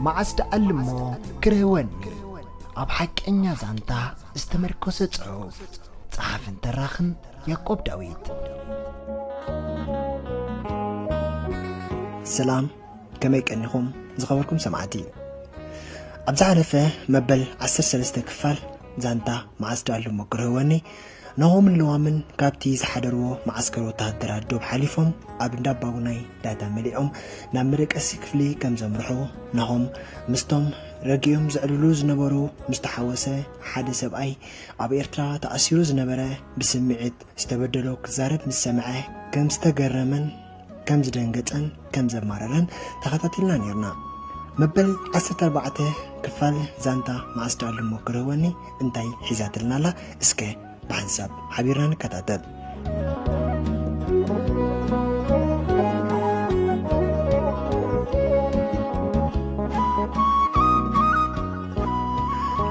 መዓስ ደኣልሞ ክርህወኒ? ኣብ ሓቀኛ ዛንታ ዝተመርኮሰ ጽሑፍ። ጸሓፍን ተራኽን ያዕቆብ ዳዊት። ሰላም፣ ከመይ ቀኒኹም ዝኸበርኩም ሰማዕቲ? ኣብ ዝሓለፈ መበል ዓሰርተ ሰለስተ ክፋል ዛንታ መዓስ ደኣልሞ ክርህወኒ፣ ናሆምን ልዋምን ካብቲ ዝሓደርዎ መዓስከር ወተሃደራት ዶብ ሓሊፎም ኣብ እንዳ ኣባጉናይ ዳታ መሊኦም ናብ መደቀሲ ክፍሊ ከም ዘምርሑ፣ ናሆም ምስቶም ረጊኦም ዘዕልሉ ዝነበሩ ምስ ተሓወሰ፣ ሓደ ሰብኣይ ኣብ ኤርትራ ተኣሲሩ ዝነበረ ብስምዒት ዝተበደሎ ክዛረብ ምስ ሰምዐ፣ ከም ዝተገረመን ከም ዝደንገጸን ከም ዘማረረን ተኸታቲልና ኔርና። መበል ዓሰርተ ኣርባዕተ ክፋል ዛንታ መዓስ ደኣልሞ ክርህወኒ እንታይ ሒዛትልና ኣላ? እስከ ብሓንሳብ ሓቢርና ንከታተል።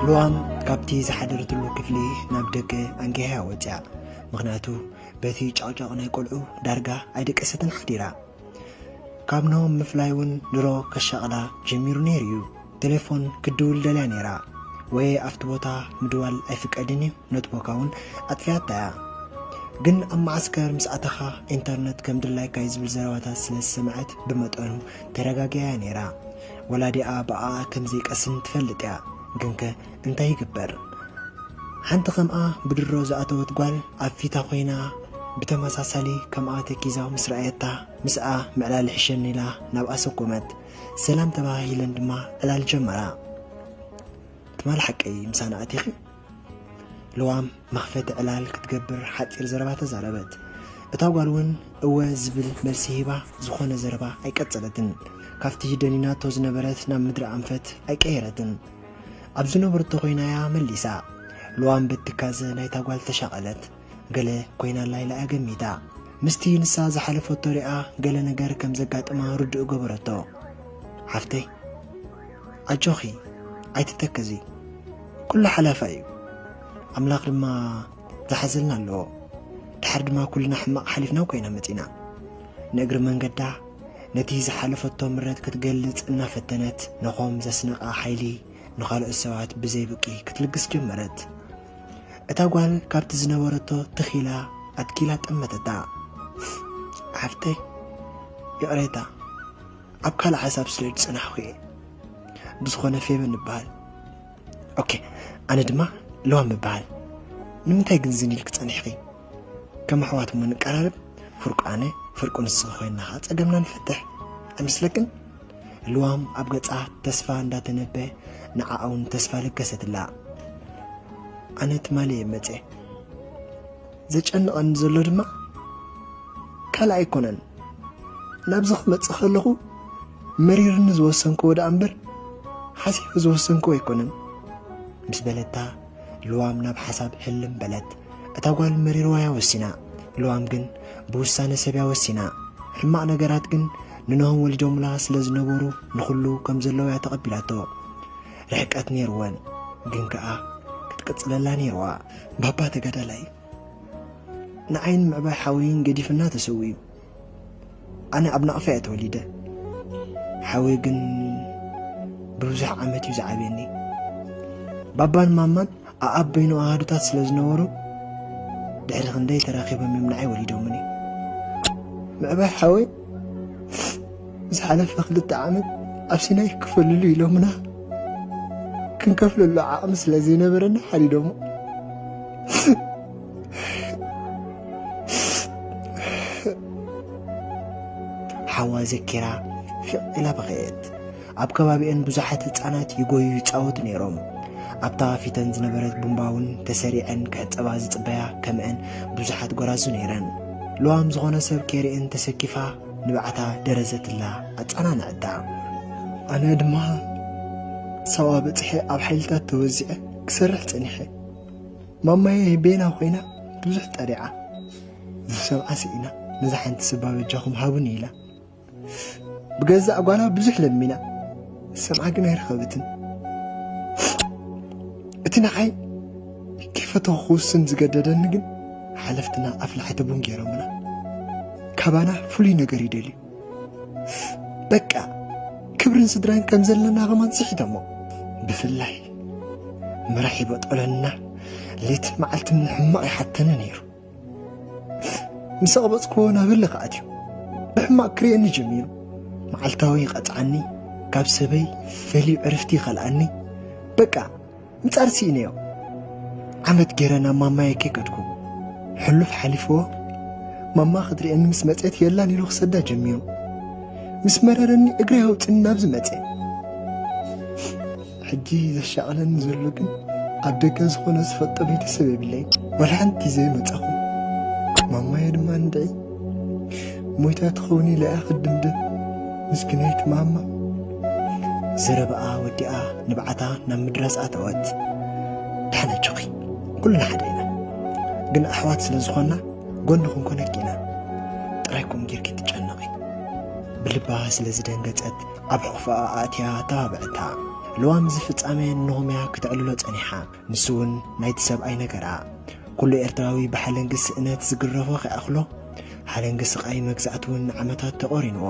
ልዋም ካብቲ ዝሓደረትሉ ክፍሊ ናብ ደገ ኣንጊሃ ወጽያ። ምኽንያቱ በቲ ጫቕጫቕ ናይ ቆልዑ ዳርጋ ኣይደቀሰትን ሓዲራ። ካብ ኖም ምፍላይ እውን ድሮ ከሻቕላ ጀሚሩ ነይሩ እዩ። ቴሌፎን ክድውል ደልያ ነይራ፣ ወይ ኣብቲ ቦታ ምድዋል ኣይፍቀድን እዩ፣ ኖትቦካ እውን ኣጥፊኣታ እያ። ግን ኣብ መዓስከር ምስ ኣተኻ ኢንተርነት ከም ድላይካ እዩ ዝብል ዘረባታት ስለ ዝሰምዐት ብመጠኑ ተረጋጊያ እያ ነይራ። ወላዲኣ ብኣኣ ከም ዘይቀስን ትፈልጥ እያ። ግንከ እንታይ ይግበር? ሓንቲ ከምኣ ብድሮ ዝኣተወት ጓል ኣብ ፊታ ኮይና ብተመሳሳሊ ከምኣ ተኪዛ ምስ ረኣየታ፣ ምስኣ ምዕላል ይሕሸኒ ኢላ ናብኣ ሰጎመት። ሰላም ተባሃሂለን ድማ ዕላል ጀመራ። ትማል ሓቀይ ምሳና ኣቲኺ? ልዋም መኽፈቲ ዕላል ክትገብር ሓጺር ዘረባ ተዛረበት። እታ ጓል እውን እወ ዝብል መልሲ ሂባ ዝኾነ ዘረባ ኣይቀጸለትን። ካብቲ ደኒናቶ ዝነበረት ናብ ምድሪ ኣንፈት ኣይቀየረትን። ኣብ ዝነበረቶ ኮይና እያ መሊሳ። ልዋም በቲ ትካዘ ናይታ ጓል ተሻቐለት። ገለ ኮይና ኣላ ኢላ እያ ገሚታ። ምስቲ ንሳ ዝሓለፈቶ ሪኣ ገለ ነገር ከም ዘጋጥማ ርዱእ ገበረቶ። ሓፍተይ፣ ኣጆኺ፣ ኣይትተከዚ። ኩሉ ሓላፋ እዩ። ኣምላኽ ድማ ዝሓዘልና ኣለዎ። ድሓር ድማ ኩልና ሕማቕ ሓሊፍና እኮ ኢና መጺና። ንእግሪ መንገዳ ነቲ ዝሓለፈቶ ምረት ክትገልጽ እናፈተነት፣ ነኾም ዘስነቓ ሓይሊ ንኻልኦት ሰባት ብዘይ ብቂ ክትልግስ ጀመረት። እታ ጓል ካብቲ ዝነበረቶ ትኺላ ኣትኪላ ጠመተታ። ሓፍተይ፣ ይቕሬታ፣ ኣብ ካልእ ሓሳብ ስለ ዝጸናሕኩ እየ። ብዝኾነ ፌበን እበሃል። ኦኬ፣ ኣነ ድማ ልዋም እበሃል። ንምንታይ ግን ዝን ኢልኪ ጸኒሕኺ? ከም ኣሕዋት እሞ ንቀራረብ፣ ፍርቁ ኣነ፣ ፍርቁ ንስኺ ኮይንና ኸዓ ጸገምና ንፈትሕ። ኣይመስለክን? ልዋም ኣብ ገጻ ተስፋ እንዳተነበ ንዓኣ እውን ተስፋ ለገሰትላ። ኣነ ትማሊ እየ መጽየ። ዘጨንቐኒ ዘሎ ድማ ካልእ ኣይኮነን። ናብዚ ክመጽእ ከለኹ መሪርኒ ዝወሰንክዎ ደኣ እምበር ሓሲበ ዝወሰንክዎ ኣይኮነን፣ ምስ በለታ፣ ልዋም ናብ ሓሳብ ህልም በለት። እታ ጓል መሪርዋ እያ ወሲና። ልዋም ግን ብውሳነ ሰብ እያ ወሲና። ሕማቕ ነገራት ግን ንነሆም ወሊዶምላ ስለ ዝነበሩ ንኹሉ ከም ዘለዉ እያ ተቐቢላቶ። ርሕቀት ነይርወን፣ ግን ከኣ ክትቅጽለላ ነይርዋ። ባባ ተጋዳላይ ንዓይን ምዕባይ ሓወይን ገዲፍና ተሰዊኡ። ኣነ ኣብ ናቕፋ እየ ተወሊደ። ሓወይ ግን ብብዙሕ ዓመት እዩ ዝዓብየኒ። ባባን ማማን ኣኣብ በይኑ ኣሃዱታት ስለ ዝነበሩ፣ ድሕሪ ክንደይ ተራኺቦም እዮም ንዓይ ወሊዶምኒ። ምዕባይ ሓወይ ዝሓለፈ ክልተ ዓመት ኣብ ሲናይ ክፈልሉ ኢሎምና፣ ክንከፍለሉ ዓቕሚ ስለ ዘይነበረና ሓዲዶሞ። ሓዋ ዘኪራ ፊቕ ኢላ በኸየት። ኣብ ከባቢአን ብዙሓት ህጻናት ይጎዩ ይጻወቱ ነይሮም። ኣብታ ፊተን ዝነበረት ቡምባ እውን ተሰሪዐን ክሕጸባ ዝጽበያ ከምአን ብዙሓት ጎራዙ ነይረን። ልዋም ዝኾነ ሰብ ከይርእየን ተሰኪፋ ንባዕታ ደረዘትላ ኣጸናንዐታ። ኣነ ድማ ሳዋ በጺሐ ኣብ ሓይልታት ተወዚዐ ክሰርሕ ጸኒሐ። ማማየ በይና ኮይና ብዙሕ ጠሪዓ። ዝሰምዓ ስኢና፣ ነዛ ሓንቲ ስባ በጃኹም ሃቡኒ ኢላ። ብገዛእ ጓላ ብዙሕ ለሚና፣ ዝሰምዓ ግን ኣይረኸበትን። እቲ ንዓይ ከይፈተኹ ክውስን ዝገደደኒ ግን ሓለፍትና ኣፍላሕቲ ቡን ገይሮምና። ካባና ፍሉይ ነገር ይደልዩ። በቃ ክብርን ስድራን ከም ዘለና ከማን ስሒቶሞ። ብፍላይ መራሒ በጦለና ሌትን መዓልትን ንሕማቕ ይሓተኒ ነይሩ። ምስ ኣቕበጽክዎ ናብ ህልኽ ኣትዩ። ብሕማቕ ክርእየኒ ጀሚሩ። መዓልታዊ ይቐጽዓኒ፣ ካብ ሰበይ ፈልዩ ዕርፍቲ ይኸልኣኒ። በቃ ምጻር ስኢነዮ። ዓመት ገይረ ናብ ማማየ ከይከድኩ። ሕሉፍ ሓሊፍዎ። ማማ ክትርእየኒ ምስ መጸት የላን ኢሉ ክሰዳ ጀሚሩ። ምስ መረረኒ እግረይ ኣውጽኒ ናብዚ መጸ። ሕጂ ዘሻቕለኒ ዘሎ ግን ኣብ ደገ ዝኾነ ዝፈልጦ ቤተሰብ የብለይ። ዋላ ሓንቲ ዘይመጻኹ። ማማየ ድማ እንድዒ ሞይታ ትኸውን ኢለ እያ ክድምድም። ምስኪናይቲ ማማ። ዘረባኣ ወዲኣ ንብዓታ ናብ ምድራስ ኣተወት። ደሓን ኣጆኺ፣ ኩልና ሓደ ኢና። ግን ኣሕዋት ስለ ዝኾንና ጎኒ ክንኮነኪ ኢና። ጥራይ ከምኡ ጌርኪ ትጨነቒ። ብልባ ስለ ዝደንገጸት ኣብ ሕቑፋኣ ኣእትያ ተባብዐታ። ልዋም እዚ ፍጻመ ንሆምያ ክተዕልሎ ጸኒሓ። ንሱ እውን ናይቲ ሰብኣይ ነገራ። ኩሉ ኤርትራዊ ብሓለንጊ ስእነት ዝግረፎ ከይኣኽሎ፣ ሓለንጊ ስቓይ መግዛእቲ እውን ንዓመታት ተቖሪንዎ።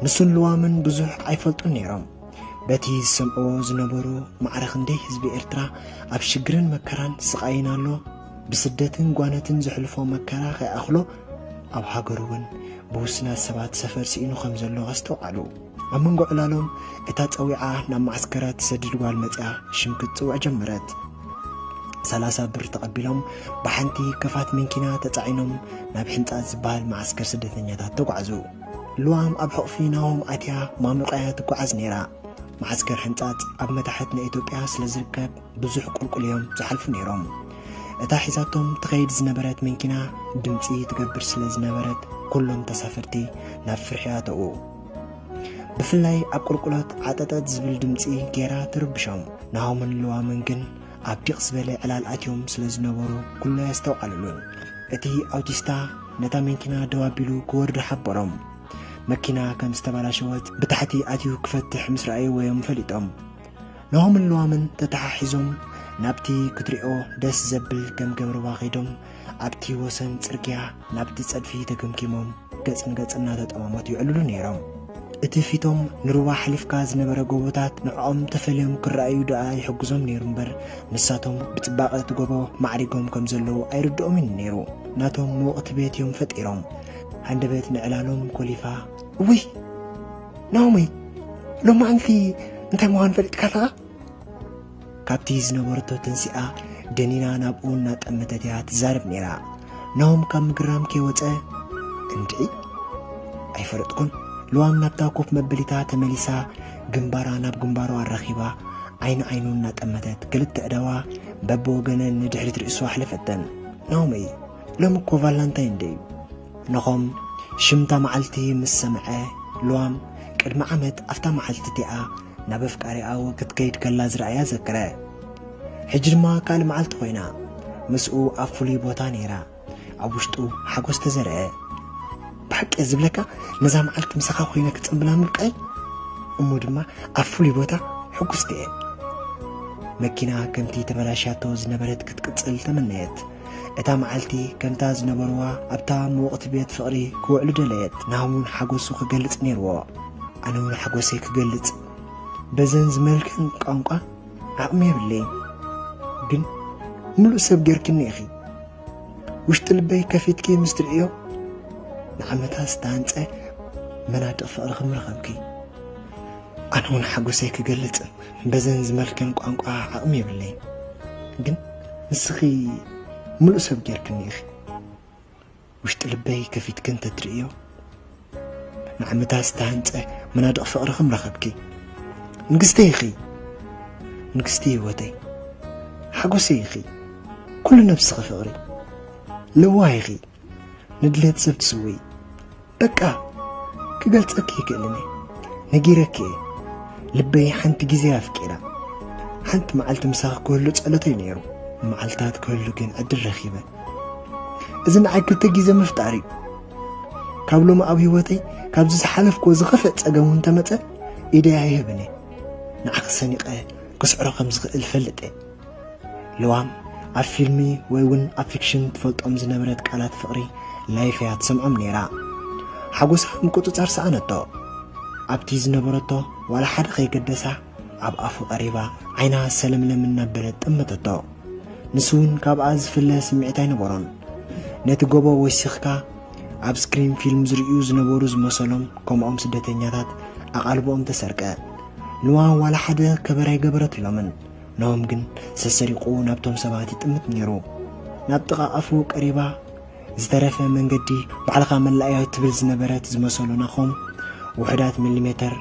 ንሱን ልዋምን ብዙሕ ኣይፈልጡን ነይሮም። በቲ ዝሰምዕዎ ዝነበሩ ማዕረ ክንደይ ህዝቢ ኤርትራ ኣብ ሽግርን መከራን ስቓይን ኣሎ። ብስደትን ጓነትን ዘሕልፎ መከራ ከይኣኽሎ፣ ኣብ ሃገሩ እውን ብውሱናት ሰባት ሰፈር ስኢኑ ከም ዘሎ ኣስተውዓሉ። ኣብ መንጎ ዕላሎም እታ ጸዊዓ ናብ መዓስከራት ትሰድድ ጓል መጺኣ ሽም ክትጽውዕ ጀመረት። ሰላሳ ብር ተቐቢሎም ብሓንቲ ከፋት መንኪና ተጻዒኖም ናብ ሕንጻጽ ዝበሃል መዓስከር ስደተኛታት ተጓዕዙ። ልዋም ኣብ ሕቑፊ ናሆም ኣትያ ማሙቐያ ትጓዓዝ ነይራ። መዓስከር ሕንጻጽ ኣብ መታሕት ናይ ኢትዮጵያ ስለ ዝርከብ ብዙሕ ቁልቁል እዮም ዝሓልፉ ነይሮም። እታ ሒዛቶም ትኸይድ ዝነበረት መንኪና ድምጺ ትገብር ስለ ዝነበረት ኩሎም ተሳፈርቲ ናብ ፍርሒ ኣተዉ። ብፍላይ ኣብ ቁልቁለት ዓጠጠጥ ዝብል ድምጺ ጌራ ትርብሾም። ናሆምን ልዋምን ግን ኣብ ዲቕ ዝበለ ዕላል ኣትዮም ስለ ዝነበሩ ኩሉ ኣየስተውዓሉሉን። እቲ ኣውቲስታ ነታ መንኪና ደው ኣቢሉ ክወርዱ ሓበሮም። መኪና ከም ዝተበላሸወት ብታሕቲ ኣትዩ ክፈትሕ ምስ ረኣይዎ እዮም ፈሊጦም። ናሆምን ልዋምን ተተሓሒዞም ናብቲ ክትሪኦ ደስ ዘብል ገምገም ሩባ ከይዶም ኣብቲ ወሰን ጽርግያ ናብቲ ጸድፊ ተገምጊሞም ገጽ ንገጽ እናተጠማመቱ ይዕልሉ ነይሮም። እቲ ፊቶም ንሩባ ሓሊፍካ ዝነበረ ጎቦታት ንዕኦም ተፈልዮም ክረኣዩ ደኣ ይሕግዞም ነይሩ እምበር፣ ንሳቶም ብጽባቐ እቲ ጎቦ ማዕሪጎም ከም ዘለዉ ኣይርድኦምን እዩ ነይሩ። ናቶም መወቕቲ ቤት እዮም ፈጢሮም። ሃንደበት ንዕላሎም ኮሊፋ፣ "እውይ፣ ናኦሚ፣ ሎማዓንቲ እንታይ ምዃኑ ፈሊጥካ ኣለኻ?" ካብቲ ዝነበረቶ ተንሲኣ ደኒና ናብኡ እናጠመተት እያ ትዛረብ ነይራ። ናሆም ካብ ምግርራም ከይወጸ፣ "እንድዒ? ኣይፈለጥኩን።" ልዋም ናብታ ኮፍ መበሊታ ተመሊሳ ግንባራ ናብ ግንባሩ ኣራኺባ ዓይኒ ዓይኑ እናጠመተት ክልተ ኣእዳዋ በብወገነን ንድሕሪት ርእሱ ኣሕለፈተን። "ናሆመይ፣ ሎሚ እኮ ቫላንታይን ደይ እዩ።" ናሆም ሽምታ መዓልቲ ምስ ሰምዐ፣ ልዋም ቅድሚ ዓመት ኣብታ መዓልቲ እቲኣ ናብ ኣፍቃሪኣ ክትከይድ ከላ ዝረኣያ ዘከረ። ሕጂ ድማ ካልእ መዓልቲ ኮይና፣ ምስኡ ኣብ ፍሉይ ቦታ ነይራ። ኣብ ውሽጡ ሓጎስ ተዘርአ። "ብሓቂ ዝብለካ፣ ነዛ መዓልቲ ምሳኻ ኮይነ ክጽንብላ ምብቃይ፣ እሞ ድማ ኣብ ፍሉይ ቦታ ሕጉስቲ እየ።" መኪና ከምቲ ተበላሽያቶ ዝነበረት ክትቅጽል ተመነየት። እታ መዓልቲ ከምታ ዝነበርዋ ኣብታ ምውቕቲ ቤት ፍቕሪ ክውዕሉ ደለየት። ናሆም እውን ሓጎሱ ክገልጽ ነይርዎ። ኣነ እውን ሓጎሰይ ክገልጽ በዘን ዝመልክን ቋንቋ ዓቕሚ የብለይን። ግን ምሉእ ሰብ ጌርክኒ ኢኺ። ውሽጢ ልበይ ከፊትኪ ምስ ትርእዮ፣ ንዓመታት ዝተሃንጸ መናድቕ ፍቕርኺ ምረኸብኪ። ኣነ እውን ሓጎሰይ ክገልጽ በዘን ዝመልክን ቋንቋ ዓቕሚ የብለይን። ግን ንስኺ ምሉእ ሰብ ጌርክኒ ኢኺ። ውሽጢ ልበይ ከፊትኪ እንተትርእዮ፣ ንዓመታት ዝተሃንጸ መናድቕ ፍቕርኺ ምረኸብኪ። ንግስቲ ኢኺ፣ ንግስቲ ህይወተይ፣ ሓጎሰይ ኢኺ፣ ኩሉ ነብስኺ ፍቕሪ፣ ለዋህ ኢኺ፣ ንድሌት ሰብ ትስውኢ። በቃ ክገልጸኪ ይክእልን እየ። ነጊረኪ እየ። ልበይ ሓንቲ ግዜ ኣፍቂራ። ሓንቲ መዓልቲ ምሳኺ ክህሉ ጸሎተይ ነይሩ። ንመዓልታት ክህሉ ግን ዕድል ረኺበ። እዚ ንዓይ ክልተ ግዜ ምፍጣር እዩ። ካብ ሎሚ ኣብ ህይወተይ ካብዚ ዝሓለፍክዎ ዝኸፍእ ጸገም እውን ተመጸ ኢደይ ኣይህብን እየ። ንዓኺ ሰኒቐ ክስዕሮ ከም ዝኽእል እፈልጥ እየ። ልዋም ኣብ ፊልሚ ወይ እውን ኣብ ፊክሽን ትፈልጦም ዝነበረት ቃላት ፍቕሪ ላይፍ እያ ትሰምዖም ነይራ። ሓጎሳ ምቁጽጻር ሰኣነቶ። ኣብቲ ዝነበረቶ ዋላ ሓደ ከይገደሳ ኣብ ኣፉ ቀሪባ ዓይና ሰለምለም እናበለት ጠመተቶ። ንሱ እውን ካብኣ ዝፍለ ስምዒት ኣይነበሮን። ነቲ ጎቦ ወሲኽካ ኣብ ስክሪን ፊልም ዝርእዩ ዝነበሩ ዝመሰሎም ከምኦም ስደተኛታት ኣቓልቦኦም ተሰርቀ። ንዋ ዋላ ሓደ ከበር ኣይገበረትሎምን። ናሆም ግን ሰሰሪቑ ናብቶም ሰባት ይጥምት ነይሩ። ናብ ጥቓ ኣፉ ቀሪባ ዝተረፈ መንገዲ ባዕልኻ መላእያ ትብል ዝነበረት ዝመሰሉ ናኾም ውሑዳት ሚሊሜተር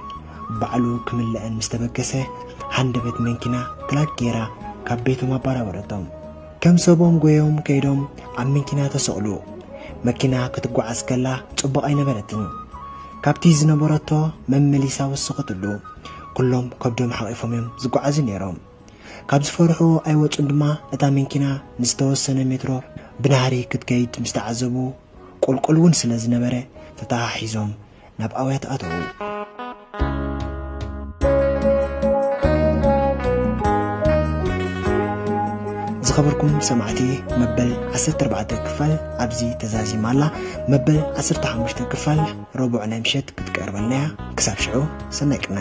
ባዕሉ ክምልአን ምስ ተበገሰ ሃንደበት መንኪና ክላክ ገይራ ካብ ቤቶም ኣባራበረቶም። ከም ሰቦም ጎዮም ከይዶም ኣብ መንኪና ተሰቕሉ። መኪና ክትጓዓዝ ከላ ጽቡቕ ኣይነበረትን። ካብቲ ዝነበረቶ መመሊሳ ወሰኸትሉ። ኩሎም ከብዶም ሓቒፎም እዮም ዝጓዓዙ ነይሮም። ካብ ዝፈርሑ ኣይወጹን ድማ እታ መንኪና ንዝተወሰነ ሜትሮ ብናህሪ ክትከይድ ምስ ተዓዘቡ ቁልቁል እውን ስለ ዝነበረ ተተሓሒዞም ናብ ኣውያት ኣተዉ። ዝኸበርኩም ሰማዕቲ፣ መበል ዓሰርተ ኣርባዕተ ክፋል ኣብዚ ተዛዚማ ኣላ። መበል ዓሰርተ ሓሙሽተ ክፋል ረቡዕ ናይ ምሸት ክትቀርበልና እያ። ክሳብ ሽዑ ሰናይ ቅነ።